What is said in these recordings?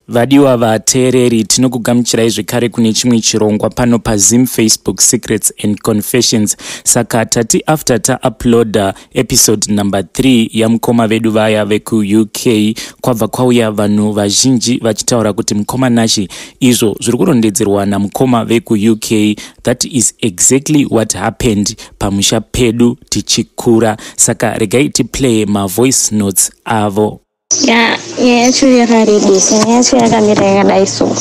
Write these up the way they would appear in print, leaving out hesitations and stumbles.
Vadiwa vateereri, tinokugamuchirai zvekare kune chimwe chirongwa pano paZim Facebook Secrets and Confessions. Saka tati after tauploada episode number 3 yamukoma vedu vaya vekuUK, kwabva kwauya vanhu vazhinji vachitaura kuti mukoma Nashi, izvo zviri kurondedzerwa namukoma vekuUK, that is exactly what happened pamusha pedu tichikura. Saka regai tiplay mavoice notes avo. Ya, nyaya yacho yakarebesa, nyaya yacho yakamira yakadai so.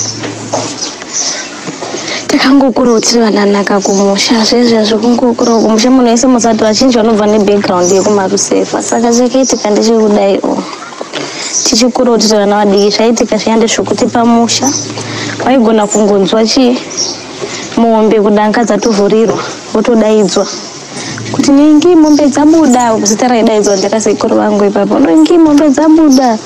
Takangokurawo tiri vananaka kumusha, zvezviya zvekungokurawo kumusha munhu wese musati vazhinji vanobva nebackground yekumarusefa. Saka chakaitika ndechekudai o. Tichikurawo tiri vana vadiki, zvaitika zviya ndezvekuti pamusha waigona kungonzwa chii mombe kudanga dzatovhurirwa wotodaidzwa kuti ningi mombe dzabuda. Zita raidaidzwa nderasekuru vangu ipapo, ningi mombe dzabuda.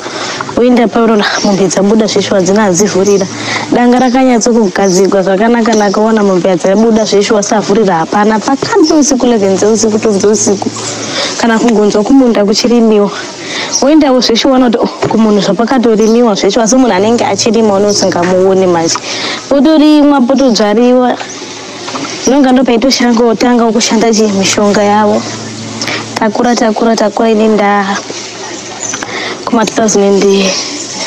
Woenda paurona mombe dzabuda zveshuwa, dzina hadzivhurira danga rakanyatsokugadzirwa zvakanaka naka, ona mombe dzabuda zveshuwa, savhurira hapana. Pakati peusiku, 11 dzeusiku, 12 dzeusiku, kana kungonzwa kumunda kuchirimiwa, woendawo zveshuwa, unoti oh, kumunhu zvapakatorimiwa zveshuwa, asi munhu anenge achirima une usingamuoni. Manje potorimwa, potodzvariwa, inonga ndopaitoshangotanga kushanda chi mishonga yavo. Takura, takura, takura, ini nda kuma 2005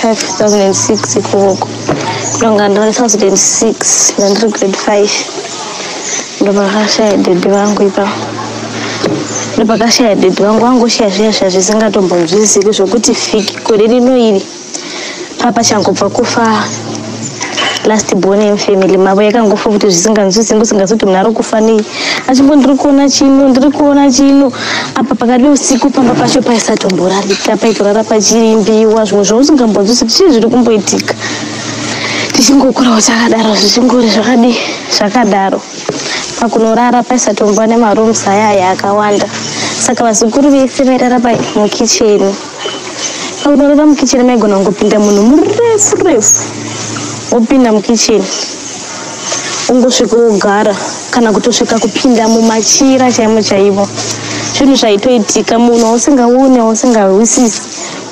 2006 ikoko, inonga ndo 2006, ndandiri grade 5, ndopakashaya dhedhi vangu ipapo. Ndopakashaya dhedhi vangu, vangoshaya zviya zviya zvisingatombonzwisisiki, zvokuti fiki gore rino iri papa changobva kufa last born yemufamily mavo, yakangofa futi zvisinganzwisisi, usingazi kuti munhu ari kufa nei, achimbo ndiri kuona chino, ndiri kuona chino apa. Pakati peusiku pamba pacho paisatomborarika, paitorara pachiimbiwa zvimwe zvausingambonzwisi kuti chii zviri kumboitika. Tichingokurawo takadaro, zvichingori zvakadi zvakadaro. Pakunorara paisatomba nemarooms ayaya akawanda, saka vazukuru vese vairara mukicheni. Pakunorara mukicheni maigona kungopinda munhu murefu refu, wopinda mukicheni, ungosvika wogara, kana kutosvika kupinda mumachira chaimo chaimo. Zvinhu zvaitoitika, munhu wausingaoni, wausingahwisisi,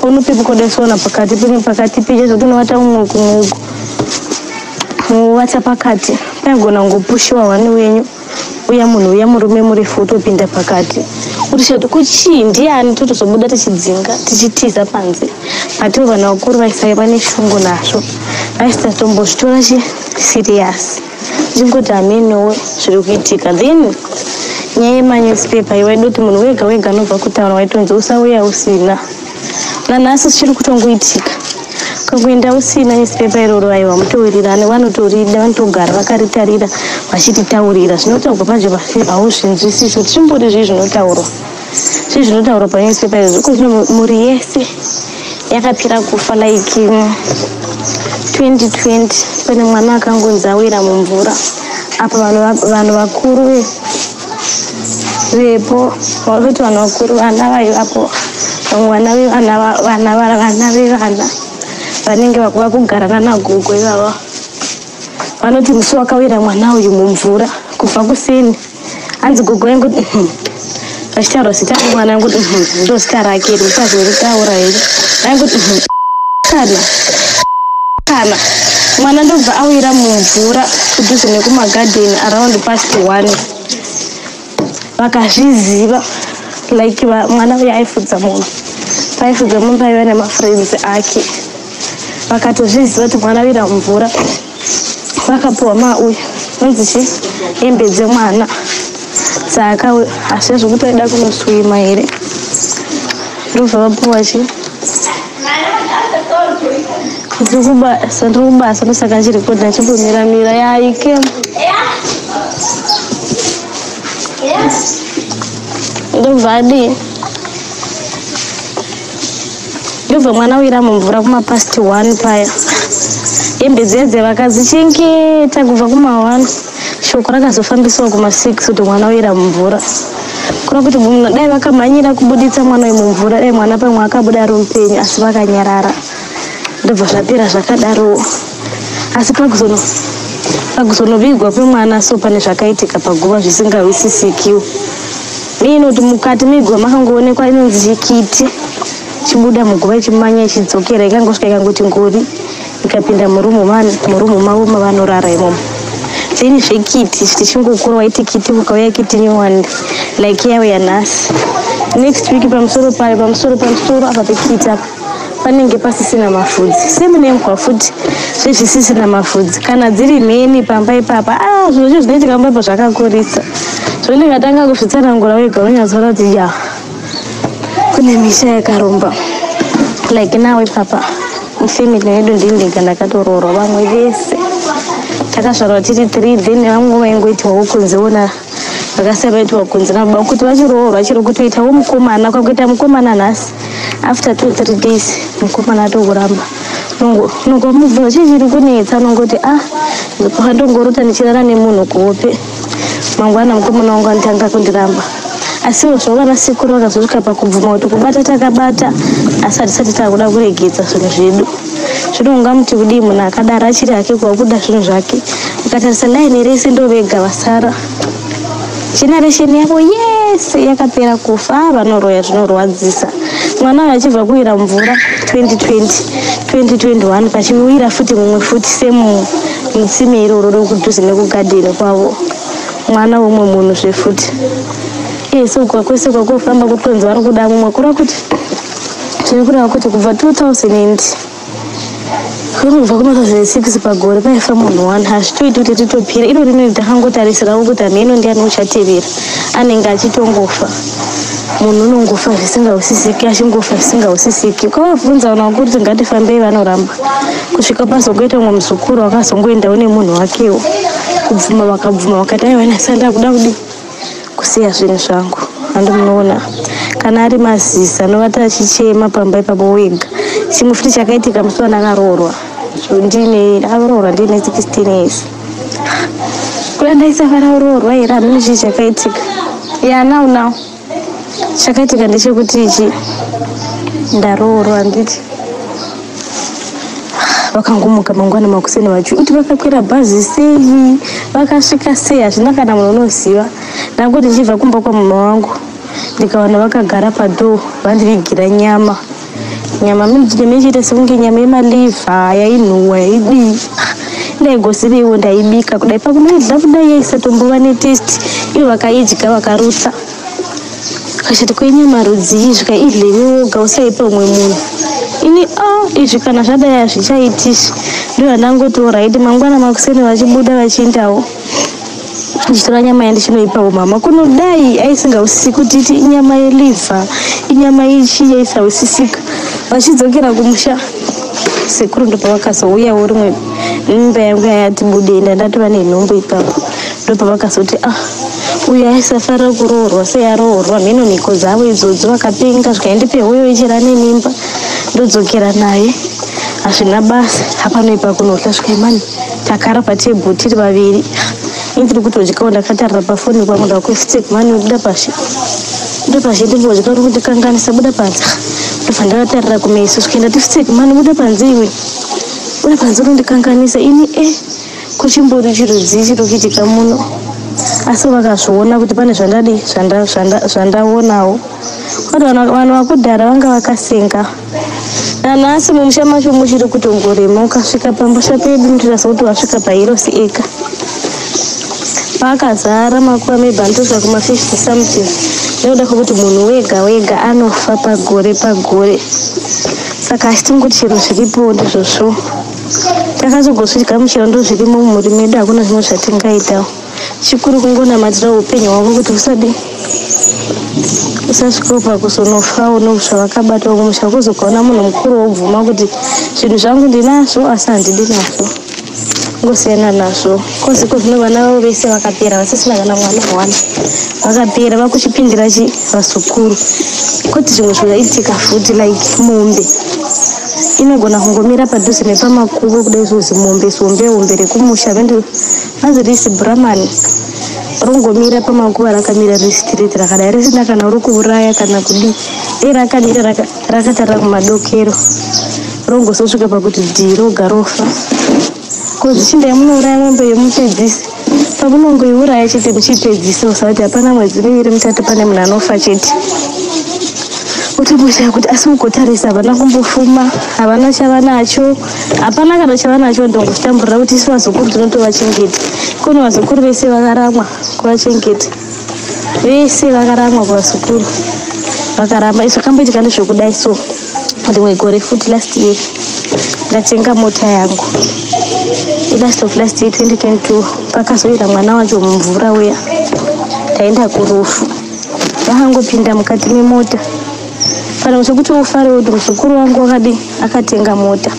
unopepuka udaisona pakati pakati peche, zvokuti unovata umwe kumwe uko, muvata pakati. Paigona kungopushiwa wani wenyu uya, munhu uya murume murefu wotopinda pakati, utishati kuchii, ndiani? Totozobuda tichidzinga, tichitiza panze. But vanhu vakuru vaisaiva neshungu nazvo, vaisatombozvitora chi serious, tichingoti hamenowo zviri kuitika. Then nyaya yemanewspaper iwaida kuti munhu wega wega anobva kutaura waitonzi usauya usina. Nanhasi zvichiri kutongoitika, ukangoenda usina newspaper iroro, aiwa, mutowirirane, vanotorida, vanotogara vakaritarira vachititaurira zvinotaurwa pacho. Hauzvinzwisisi kuti zvimbori zvii zvinotaurwa, zvii zvinotaurwa panewspaper izvo. Iko zvino mhuri yese yakapera kufa. Like 2020 pane mwana akangonzi awira mumvura apa. Vanhu vakuru vepo vakati vanhu vakuru, vana vaivapo, vamwe vana vevana, vana vana vevana vanenge vakugara nanagogo ivava, vanoti musi wakawira mwana uyu mumvura, kubva kuseni hanzi gogo vaingoti vachitaura zita remwana, vaingoti ndo zita rake iri, musazoritaura here, vaingoti kana mwana ndobva awira mumvura kudhuze nekumagadheni around past 1. Vakazviziva like mwana uyo aifudza mombe, paaifudza mombe aiva nemafriends ake. Vakatozviziva kuti mwana awira mumvura, vakapiwa mauyu nonzi chi hembe dzemwana. Saka asi zvekuti vaida kunoswima here, ndobva vapiwa chi. Ndiri kubasa, ndiri kubasa, ndosaka ndichirekodha ndichimbomiramira. Yaike ndobva adii, ndobva mwana wira mumvura kumapast 1 paya, hembe dziya dziya vakadzichengeta kubva kuma1. Shoko rakazofambiswa kuma6 kuti mwana wira mumvura. Kuna kuti munhu dai vakamhanyira kubuditsa mwana uyu mumvura, dai mwana pamwe akabuda ari mupenyu, asi vakanyarara, ndobva zvapera zvakadarowo. Asi pakuzonovigwa kwemwana, so pane zvakaitika paguva zvisingahwisisikiwo. Inoti mukati meguva makangoonekwa inonzi chikiti chibuda muguva, ichimanya ichidzokera, ikangosvika ikangoti ngori. Ikapinda murumu murumu mavo mavanorara imomo. Then zvekiti, tichingokura waiti kiti kukauya kiti nyowani, like yauya nhasi, next week pamusoro payo, pamusoro apa pekiti apa panenge pasisina mafudzi. Semunembwa futi, zvezvisisina mafudzi. Kana dziri mheni pamba ipapa, a zvinhu zvo zvinoitika pamba ipa zvakakurisa. Zvondingatanga kuzvitsanangura wega unonyatsoona kuti ya, kune misha yakaromba. Like now ipapa mufamily yedu ndini ndega ndakatoroorwa. Vamwe vese takazvarwa tiri three, then vamwe vaingoitwawo kunze, ona vakasiya vaitwa kunze nababa kuti vachiroorwa, chero kutoitawo mukomana, kwakuita mukomana nhasi, after 2-3 days mukomana atokuramba. Nongomubvunza chii chiri kunetsa, nongoti, "Ah, ndongorota ndichirara nemunhu kuhope, mangwana mukomana wangu anotanga kundiramba." Asiwo zvavo vana sekuru vakazosvika pakubvuma kuti kubata takabata, asi hatisati takuda kuregedza zvinhu zvedu. Zvino ungamuti kudii munhu akadaro achiri hake kwakuda zvinhu zvake? Ukatarisa laini rese, ndovega vasara. Generation yavo yese yakapera kufa. Vanoroya zvinorwadzisa. Mwana uyo achibva kuwira mvura 2020, 2021, pachiwira futi mumwe futi semutsime iroro rokudhuze nekugadheni kwavo, mwana womwe munhu zvefuti. Iye seuka kwese kwakufamba kutonzi vari kuda mumwe, kureva kuti zviri kureva kuti kubva 2000 and kubva kuma 2006 pagore paifa munhu one. Hazvitoiti kuti titopira iro rinoi. Takangotarisirawo kuti hameno ndiani uchatevera anenge achitongofa. Munhu unongofa zvisingausisiki, achingofa zvisingausisiki. Ukavabvunza vanhu vakuru kuti ngatifambei, vanoramba, kusvika pazongoita mumwe muzukuru akazongoendawo nemunhu wakewo. Kubvuma vakabvuma, vakati, "Aiwa, nhasi ndakuda kudi kusiya zvinhu zvangu." Handi munoona kana ari mazisa anovata achichema pamba ipapo wega. Chimwe futi chakaitika musi wandakaroorwa, ndine ndakaroorwa ndine 16 years. Kuda ndaisafara kuroorwa here? Hameno chii chakaitika. Ya, now chakaitika ndechekuti ichi ndaroorwa, handiti? Vakangomuka mangwana makuseni vachi kuti vakakwira bhazi sei, vakasvika sei, hazvina kana munhu unoziva. Ndangoti ndichibva kumba kwamama wangu, ndikawana vakagara padoor, vandivigira nyama. Nyama michiita sekunge nyama yemaliver, yainhuhwa, yaidii, ndaigosiveiwo. Ndaibika kudai, pakunoidya kudai yaisatombova netaste. Ivo vakaidya, vakarutsa, kachati, "Kwenyama rudzii?" Zvikaidle woga, usaipe umwe munhu. Ini a izvi kana zvadai hazvichaitisi. Ndo right, mangwana makuseni vachibuda vachiendawo, ndichitora nyama yandichinoipawo mama. Kunodai aisingausisi kuti iti inyama yeliver, inyama yechi, yaisausisika. Vachidzokera kumusha, sekuru ndopavakazouyawo rimwe, mimba yangu yayati budei, ndandatova nenhumbu ipapo. Ndopavakazoti, "Ah, uyu aisafarira kuroorwa, seyaroorwa mhino mhiko dzavo idzodzo." Vakapenga, zvikaendipe hoyo ichira nemimba, ndodzokera naye, hazvina basa. Hapanoipa kunodya. Svikaimani takara patebhuru tiri vaviri, ini ndiri kutodyawo ndakatarira pafoni kwangu. Ndakufutsek mani, buda pashe, buda pashe, ndimbodya, uri kundikanganisa, buda panze. Ndobva ndakatarira kumeso, svikaenda tifutsek mani, buda panze iwe, buda panze, unondikanganisa. Ini e kuchimbori chirudzii chiri kuitika muno? Asi vakazviona kuti pane zvandadi zvandaonawo kuti vanhu vakudhara vanga vakasenga. Nanhasi mumusha macho muchiri kutongorema. Ukasvika pamusha pedu unotoita sekuti wasvika paHeroes Acre. Paakazara makuva, maybe anotosvika kuma50 something, nekuda kwekuti munhu wega wega anofa pagore pagore. Saka achitingoti chero zviripo ndizvozvo, takazogosvidya muchero, ndo zvirimo mumhuri medu. Hakuna zvimwe zvatingaitawo. Chikuru kungonamatira upenyu hwako kuti usadi usasvikawo pakuzonofawo nozvavakabatwa kumusha. Kuzokaona munhu mukuru wobvuma kuti zvinhu zvangu ndinazvo, asi handidi nazvo, ngosiyana nazvo. Koziko zvino vana vavo vese vakapera, vasisina kana mwana one. Vakapera, vakuchipindira chi vazukuru. Koti zvimwe zvaitika futi, like mombe inogona kungomira padhuze nepamakuvo kudai, zvozi mombe zombe hombe rekumusha vanzi risi Brahman, rongomira pamakuva rakamira riri straight rakadai, risina kana uri kuuraya kana kudii, dei rakamira rakatarira kumadokero, rongozosvika pakuti dhii, roga rofa. Kozvichindai munouraya mombe yemupedzisi, pamunongoiuraya chete muchipedzisa, usati hapana mwedzi 2 mitatu pane munhu anofa chete. Utomboshaya kuti asi ugotarisa havana kumbofuma, havana chavanacho, hapana kana chavanacho. Ndongochitamburira kuti isu vazukuru tinotovachengeta. Kono vazukuru vese vakaramwa kuvachengeta, vese vakaramwa kuvazukuru vakaramba. Zvakamboitika ndezvekudai so, rimwe gore futi, last year, ndatenga mota yangu, last of last year, 2022. Pakazoira mwana wacho mumvura uya, taenda kurufu, vakangopinda mukati memota. Kana chekuti ufare kuti muzukuru wangu wakadi akatenga mota,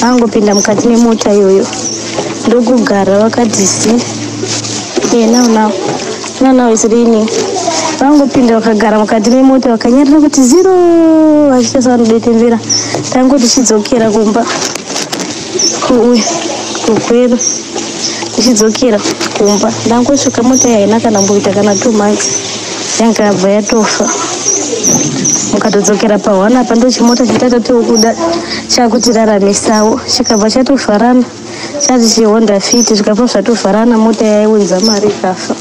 vakangopinda mukati memota iyoyo ndokugara vakati zi. Yeah, now now now now is raining. Vangopinda vakagara mukati memota, vakanyarira kuti zero, vachiita sevanodetembera. Tangoti tichidzokera kumba kuuya kuGweru, tichidzokera kumba, ndangosvika mota yaina kana kumboita kana 2 months, yanga yabva yatofa. Mukatodzokera pahwana apa, ndochimota chatatatokuda chakutiraramisawo, chikabva chatovharana. Chati chiHonda Fit, zvikabva zvatovharana, mota yaiunza mari ikafa.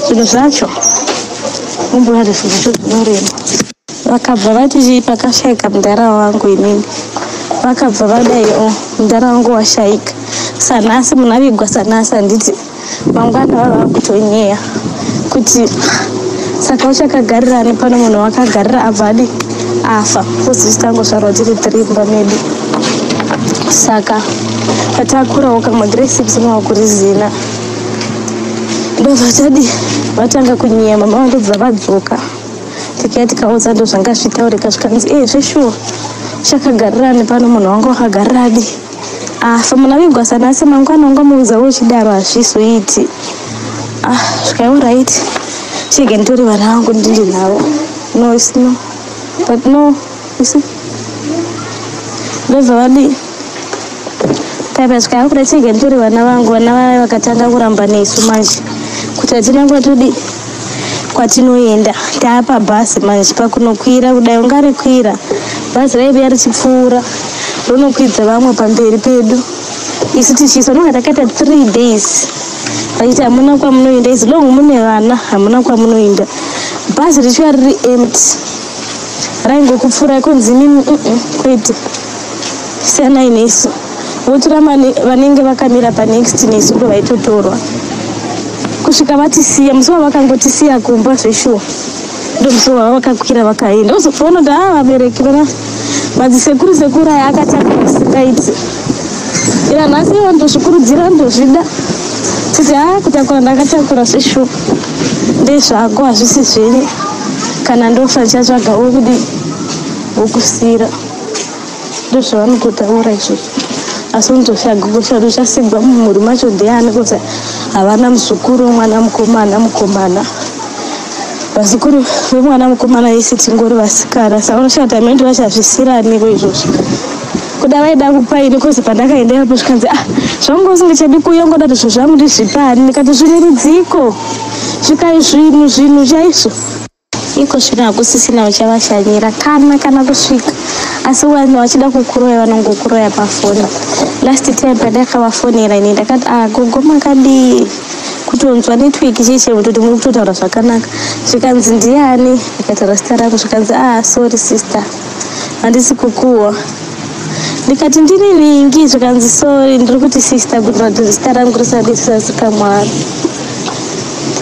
Zvinhu zvacho mumbonati zvinhu zvacho zvinorema. Vakabva vati pakashaika mudhara wangu inini, vakabva vadai, o mudhara wangu washaika sanhasi, munhu avigwa sanhasi, handiti mangwana vava vakutonyeya kuti saka uchakagarirani pano, munhu wakagarira abva adi afa kuzi tangozvarwa tiri tiri mumba medu. Saka patakurawo kamwe grade 6 makurizina, ndobva tadi vatanga kunyeya. Mama vandobva vadzoka, tikaya tikaudza ndo zvanga zvitaurika, zvikanzi e zveshuwa chakagarirani pano, munhu wanga wakagarira adi afa, munhu avigwa sanhasi, mangwana ungamuudza uchidaro, hazvizoiti. Ah, zvikaiwo right, chege nditori vana vangu ndindi navo. No, it's no, but no, you see, ndobva vadi paipa zvikaiwa kuda chege nditori vana vangu. Vana vaya vakatanga kuramba nesu manje kuti hatina kwatodi kwatinoenda. Taapa bhazi manje, pakunokwira kudai ungarikwira bhazi raivuya richipfuura, ronokwidza vamwe pamberi pedu, isu tichiiswa. Nonga takaita 3 days vachiti hamuna kwamunoenda, as long mune vana hamuna kwamunoenda. Bhazi richiva riri empty, raingokupfuurai kunzi mimi kwete, siyanai nesu. Votora vanenge vakamira panext nesu, ndo vaitotorwa kusvika vatisiya. Musi wavakangotisiya kumba zveshuwa, ndo musi wava vakakwira vakaenda. Uzotoona kuti aa vabereki vana madzisekuru sekuru aya akatanga kusingaiti ira nhasi ivo ndozvikurudzira, ndozvida kuti haa kutakura ndakatakura zveshuwa ndezvako, hazvisi zvenyu. Kana ndofa ndichatsvaga wokudi wokusira. Ndozvavanototaura izvozvo, asi unotoshaga uchasigwa mumhuri macho ndiani? Kuzi havana muzukuru wemwana mukomana mukomana, vazukuru vemwana mukomana isi tingori vasikana. Saka unoshaya kuti vachazvisiraniko izvozvo. Kuda vaida kupaini kozi pandakaenda ipapo zvikanzi, ah, zvanga usingachadi kuuya, ungoda kuti zvinhu zvangu ndizvipani. Ndikati zvinhu rudziko, svikai zvinhu zvinhu chaizvo. Iko zvino hakusisina uchavashanyira kana kusvika, asi vanhu vachida kukuroya vanongokuroya pafoni. Last time pandakavafonera ini ndakati, ah, gogo makadii? Kutonzwa network chaicho kutoti muri kutotaura zvakanaka. Zvikanzi ndiani? Ndikataura zita rangu. Zvikanzi, ah, sorry sister, handisi kukuwa. Ndikati ndini ningi. Zvikanzi sorry, ndiri kuti sister kuti zita rangu risati risazikamwari.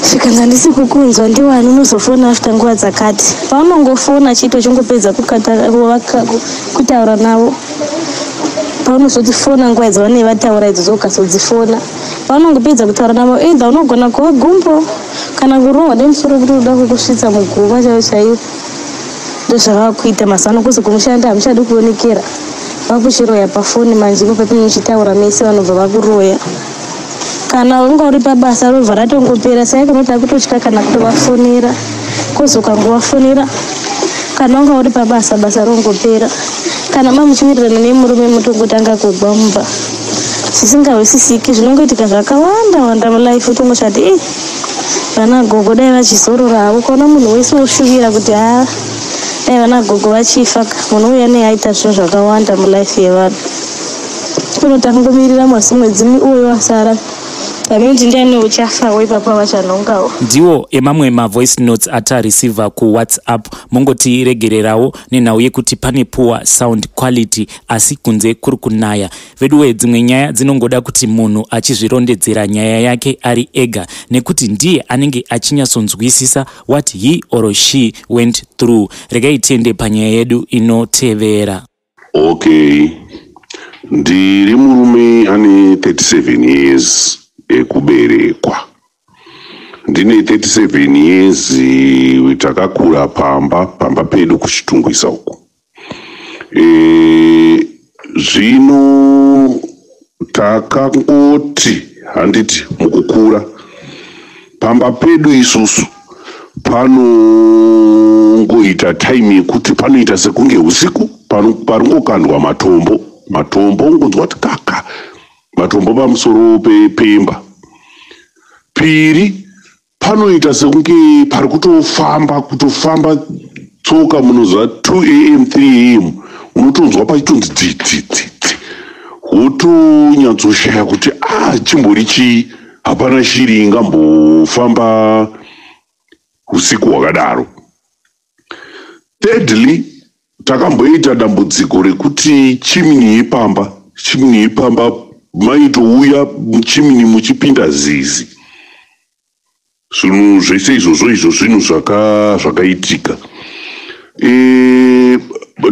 Zvikanzi handisi kukunzwa, ndiwani? Unozofona after nguva dzakati. Paunongofona chito uchingopedza kutaura navo, paunozoti fona nguva idzi vanenge vataura idzodzo, ukazodzifona paunongopedza kutaura navo, either unogona kuva gumbo kana kurohwa nemusoro kuti uda kukusvitsa muguva chaivo chaivo. Ndozvavava kuita mazuva ano, kuzi kumushanda hamuchadi kuonekera, vakuchiroya pafoni manje. Ipo patinenge muchitaura mese vanobva vakuroya. Kana unga uri pabasa robva ratongopera, sai kunoti akutotya kana kutovafonera, kozi ukangovafonera kana unga uri pabasa, basa rongopera. Kana mamuchiwirirana nemurume, mutongotanga kugwa mumba zvisingahwisisiki. Zvinongoitika zvakawanda wanda mulife, utongoshati e vana gogo dai vachizorora havo. Ukaona munhu wese woshuvira kuti ha dai vana gogo vachifa, munhu uya nei aita zvinhu zvakawanda mulife yevanhu. Unoti akangomirira mwasi mwedzi uyo wasara. Vamene ndiani uchafawo ipapa vachanhongawo. Ndiwo emamwe mavoice notes atareceiver kuWhatsApp. Mongotiregererawo nenhau yekuti pane poor sound quality, asi kunze kuri kunaya. Veduwe, dzimwe nyaya dzinongoda kuti munhu achizvirondedzera nyaya yake ari ega, nekuti ndiye anenge achinyatsonzwisisa what he or she went through. Regai tiende panyaya yedu inotevera. Okay, ndiri murume ane 37 years ekuberekwa. Ndine 37 years. Takakura pamba pedu kuChitungwiza uko. Zvino takangoti, handiti, mukukura pamba pedu isusu panongoita time yekuti panoita sekunge usiku paringokandwa matombo, matombo, ungonzwa kuti kaka matombo pamusoro pemba. Piri panoita sekunge pari kutofamba, kutofamba tsoka. Munoziva 2 am, 3 am, unotonzwa pachitonzi dzi dzi dzi dzi, wotonyatsoshaya kuti a ah, chimbori chii. Hapana shiri ingambofamba usiku hwakadaro. Thirdly, takamboita dambudziko rekuti chimney yepamba maitouya muchimney muchipinda zizi. Zvinhu zvese izvozvo, izvo zvinhu zvakaitika.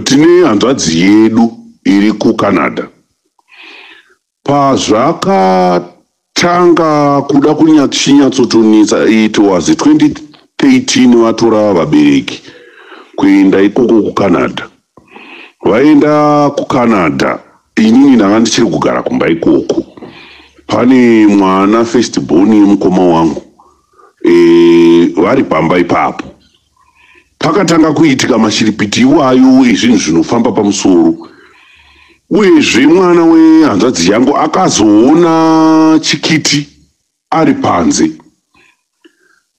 Tine hanzvadzi yedu iri kuCanada. Pazvakatanga kuda kuchinyatsotonetsa, it was 2013, vatora vabereki kuenda ikoko kuCanada. Vaenda kuCanada, inini ndanga ndichiri kugara kumba ikoko. Pane mwana first born yemukoma wangu, vari pamba ipapo. Pakatanga kuitika mashiripiti iwayo ezvinhu zvinofamba pamusoro. Uyezve mwana wehanzvadzi yangu akazoona chikiti ari panze.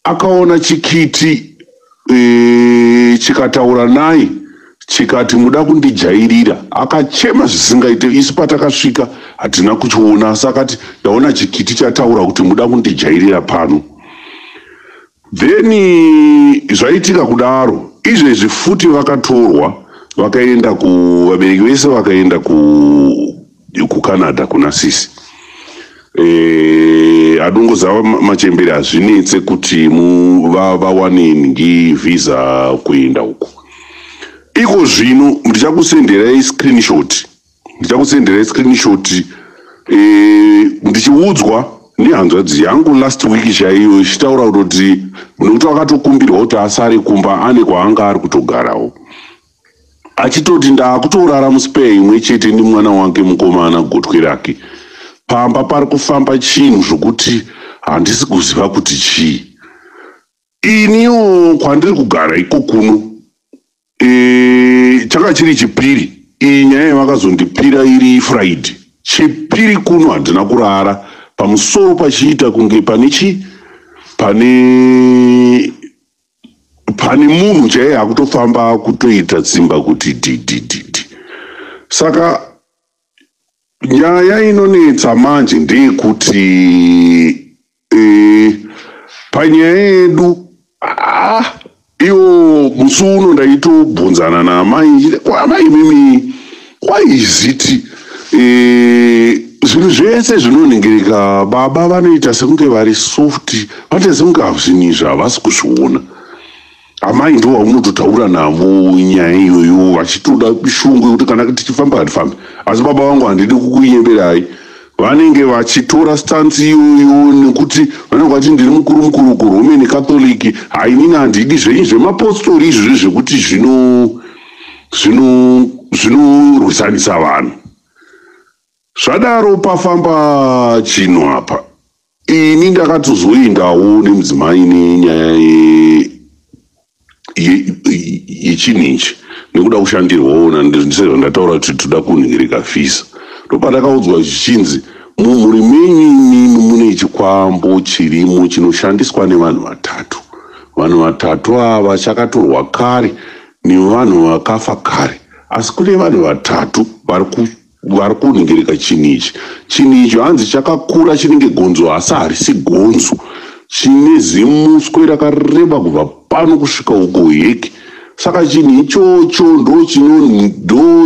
Akaona chikiti, chikataura naye, chikati, "Muda kundijairira." Akachema zvisingaite. Isu patakasvika hatina kuchiona, asi akati, "Ndaona chikiti chataura kuti muda kundijairira pano." Then zvaitika kudaro, izvezvi futi vakatorwa vakaenda kuvabereki vese, vakaenda kuCanada kuna sisi. Adongozava machembere, hazvinetse kuti vawane nhingi visa kuenda uko. Iko zvino ndichakusenderai screenshot, ndichakusenderai screenshot. Ndichiudzwa nehanzvadzi yangu last week chaiyo, ichitaura kutoti nekuti akatokumbirwa kuti asare kumba, ane kwaanga ari kutogarawo, achitoti ndaakutorara muspare imwe chete nemwana wake mukomana, gotwe rake. Pamba pari kufamba chinhu zvokuti handisi kuziva kuti chii. Iniwo kwandiri kugara iko kuno, changa chiri Chipiri iyi nyaya yavakazondipira, iri Friday. Chipiri kuno handina kurara, pamusoro pachiita kunge pane chi pane pane munhu chaiye akutofamba, kutoita tsimba kuti dhidhidhidhi. Saka nyaya inonetsa manje ndeyekuti panyaya yedu, iwo musi uno ndaitobvunzana naamai, amai mimi, kwaiziti zvinhu zvese zvinoningirika, baba vanoita sekunge vari soft, vanoita sekunge zvinhu izvi havasi kuzviona. Amai ndo vaunototaura navo nyaya iyoyo, vachitoda shungu yekuti kana tichifamba hatifambi. Asi baba vangu, handidi kukunyemberai, vanenge vachitora stance iyoyo nekuti vanenge vati ndiri mukuru mukuru kuRoman Catholic. Hainini handidi zvenyu zvemapostori izvozvi zvekuti zvinorwisanisa vanhu. Zvadaro, pafamba chinhu apa, ini ndakatozoendawo nemudzimai nenyaya yechinhu ichi nekuda kushandirwawo sezvandataura kuti toda kunhingirika visa. Ndopandakaudzwa zvichinzi mumhuri menyu imimi mune chikwambo chirimo chinoshandiswa nevanhu vatatu. Vanhu vatatu ava chakatorwa kare nevanhu vakafa kare, asi kune vanhu vatatu vari. vari kunhingirika chinhu ichi. Chinhu icho hanzi chakakura, chinenge gonzo, asi harisi gonzo. Chine zimuswe rakareba kubva pano kusvika uko heki. Saka chinhu ichocho ndo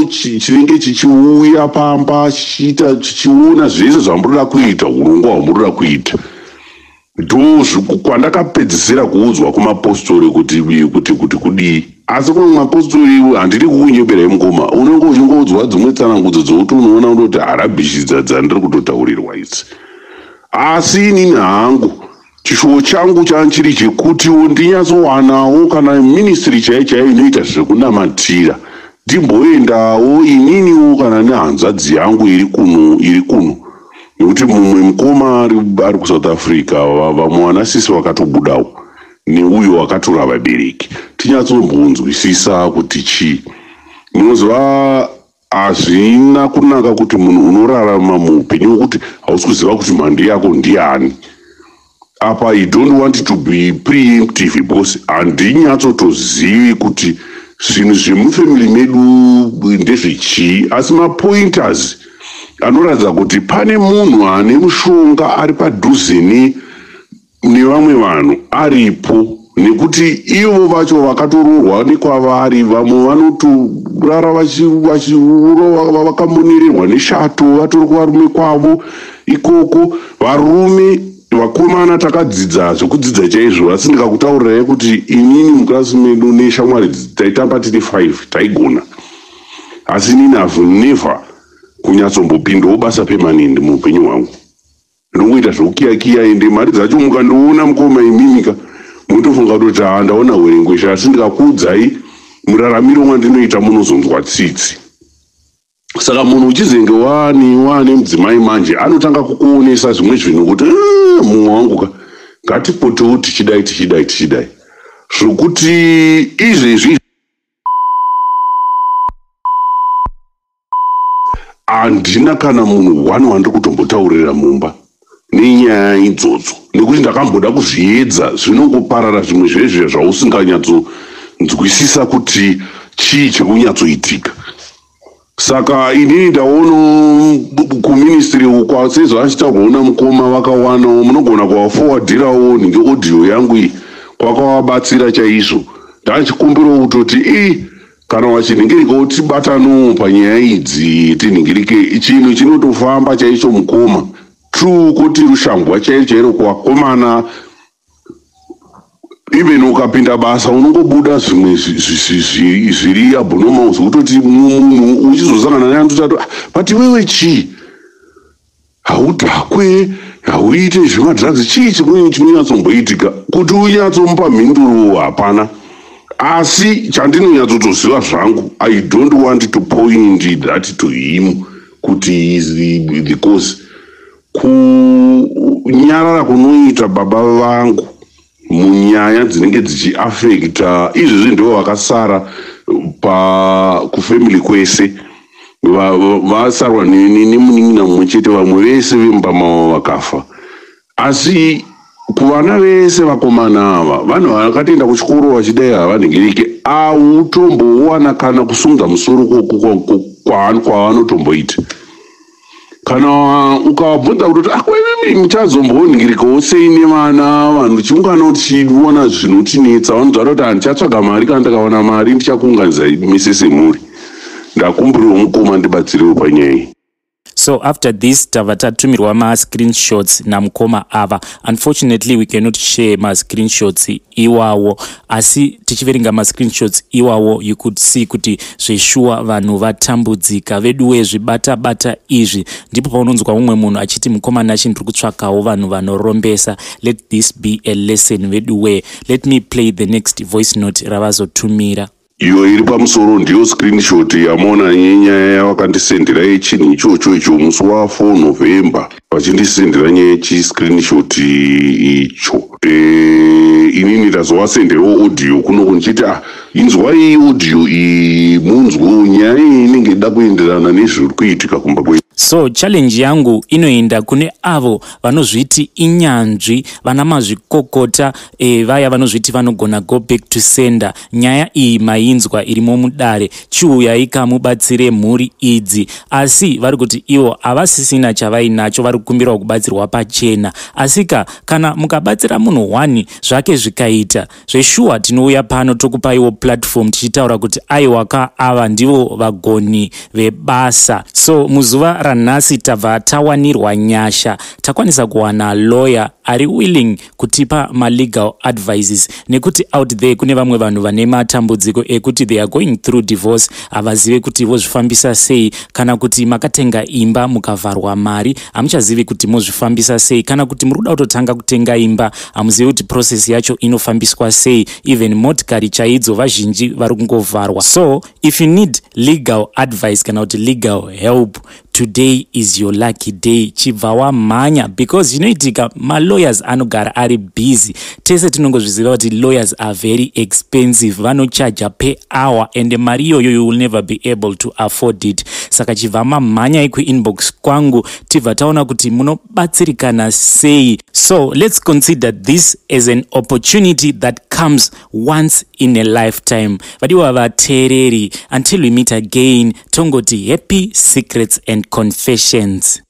chinenge chichiuya pamba, chichiita, chichiona zvese zvamunoda kuita, urongwa hwamunoda kuita. Ndo kwandakapedzisira kuudzwa kumapostori kuti kudii. Asi kuno mapostori, handidi kukunyeberai mukoma, unenge uchingoudzwa dzimwe tsanangudzo dzokuti unoona kutoti harabhishi dzandiri kutotaurirwa idzi. Asi inini hangu chishuwo changu chiri chekutiwo ndinyatsowanawo kana ministry chaiyo chaiyo inoita zvekunamatira, ndimboendawo ininiwo kana nehanzvadzi yangu iri kuno, nekuti mumwe mukoma ari kuSouth Africa, vamwe vanasisi vakatobudawo neuyo wakatora vabereki, tinyatsombonzwisisa kuti chii. Munoziva, hazvina kunaka kuti munhu unorarama muupenyu hwekuti hausi kuziva kuti mhandu yako ndiani. Apa I don't want to be preemptive because handinyatsotozivi kuti zvinhu zvemufamily medu ndezvechii, asi mapointers anoratidza kuti pane munhu ane mushonga ari padhuze nevamwe vanhu aripo, nekuti ivo vacho vakatoroorwa nekwavari, vamwe vanotorara vakamonererwa neshato, vatori kuvarume kwavo ikoko. Varume vakomana takadzidza zvekudzidza chaizvo, asi ndikakutaurirai kuti inini mukirasi medu neshamwari taitamba tiri 5, taigona, asi inini have never kunyatsombopindawo basa permanent muupenyu hwangu. Ndinongoita zvekukiyakiya, ende mari dzacho mukandiona mukoma imimika, munotofunga kutoti ha, ndaona hwerengwesha, asi ndikakuudzai muraramiro wandinoita munozonzwa tsitsi. Saka munhu uchizenge waane mudzimai manje, anotanga kukuonesa zvimwe zvinhu kuti, "Ah, mumwe wangu ka, ngatipotewo tichidai, tichidai, tichidai," zvokuti izvezvi handina kana munhu one wandiri kutombotaurira mumba nenyaya idzodzo, nekuti ndakamboda kuzviedza, zvinongoparara zvimwe zvezve zvausinganyatsonzwisisa kuti chii chekunyatsoitika. Saka inini ndaona kuministry uko, sezvachitaurwawo namukoma, vakawanawo, munogona kuvaforwardirawo nhinge audio yangu iyi, kwakavabatsira chaizvo. Ndachikumbirawo kutoti i kana vachinhingirikawo tibatanowo panyaya idzi, tinhingirike, chinhu chinotofamba chaicho mukoma. True, kuti rushambwa chairo chairo kuvakomana, even ukapinda basa unongobuda zvimwe zviri abnormal, zvekutoti munhu uchizosangana naye anototi, "Ah, but iwewe chii? Haudhakwe, hauite zvemadrugs, chii chinonyatsomboitika?" Kuti unyatsomupa mhinduro hapana. Asi chandinonyatsotoziva zvangu, I don't want to point that to him kuti is the cause. Kunyarara kunoita baba vangu munyaya dzinenge dzichiafecta izvezvi, ndivo vakasara pakufamily kwese, vasarwa nemunin'ina mumwe chete, vamwe vese vemumba mavo vakafa. Asi kuvana vese vakomana ava, vanhu vakatoenda kuchikoro vachidai, havanhingirike, autombowana kana kusunga musoro kwaanotomboita. Kana ukavabvunza kutoti, "Akwemimi muchazombonhingirikawo sei nevana vanhu chiungana tichiona zvinotinetsa?" vanotaura kuti, "Handichatsvaga mari, kana ndakawana mari ndichakuunganidzai mese semhuri." Ndakumbiriwo mukoma, ndibatsirewo panyaya iyi. So after this tabva tatumirwa mascreenshots namukoma ava. Unfortunately we cannot share mascreenshots iwawo, asi tichiverenga mascreenshots iwawo you could see kuti zveshuwa vanhu vatambudzika veduwe. Zvibata bata izvi, ndipo paunonzwa mumwe munhu achiti, "Mukoma Nashi, ndiri kutsvakawo vanhu vanorombesa." Let this be a lesson veduwe. Let me play the next voice note ravazotumira. Iyo iri pamusoro ndiyo screenshot yamuona yenyaya yavakandisendera yechinhu ichocho icho musi wa4 November, vachindisendera nyaya yechiscreenshot icho. Inini ndazovasenderawo audio kunoku ndichiti, "Ah, inzwai audio iyi munzwewo nyaya iyi, inenge ida kuenderana nezviri kuitika kumba kwedu." So challenge yangu inoenda kune avo vanozviti inyanzvi, vana mazvikokota, vaya vanozviti vanogona go back to sender. Nyaya iyi mainzwa irimo mudare, chiuyai kamubatsire mhuri idzi. Asi vari kuti ivo havasisina chavainacho, vari kukumbirawo kubatsirwa pachena. Asika kana mukabatsira munhu 1 zvake zvikaita zveshuwa, tinouya pano tokupaiwo platform tichitaura kuti aiwaka, ava ndivo vagoni vebasa. So muzuva ranhasi tabva tawanirwa nyasha, takwanisa kuwana lawyer ari willing kutipa malegal advices, nekuti out there kune vamwe vanhu vane matambudziko ekuti they are going through divorce, havazive kuti vozvifambisa sei, kana kuti makatenga imba mukavharwa mari, hamuchazivi kuti mozvifambisa sei, kana kuti muri kuda kutotanga kutenga imba, hamuzivi kuti process yacho inofambiswa sei. Even motikari chaidzo vazhinji vari kungovharwa. So if you need legal advice kana kuti legal help, today is your lucky day. Chibva wamhanya, because zvinoitika, malawyers anogara ari busy. Tese tinongozviziva kuti lawyers are very expensive, vanochaja per hour, and mari iyoyo you will never be able to afford it. Saka chibva mamhanyai kuinbox kwangu, tibva taona kuti munobatsirikana sei. So let's consider this as an opportunity that comes once in a lifetime. Vadiwa vateereri, until we meet again, tongoti happy secrets and confessions.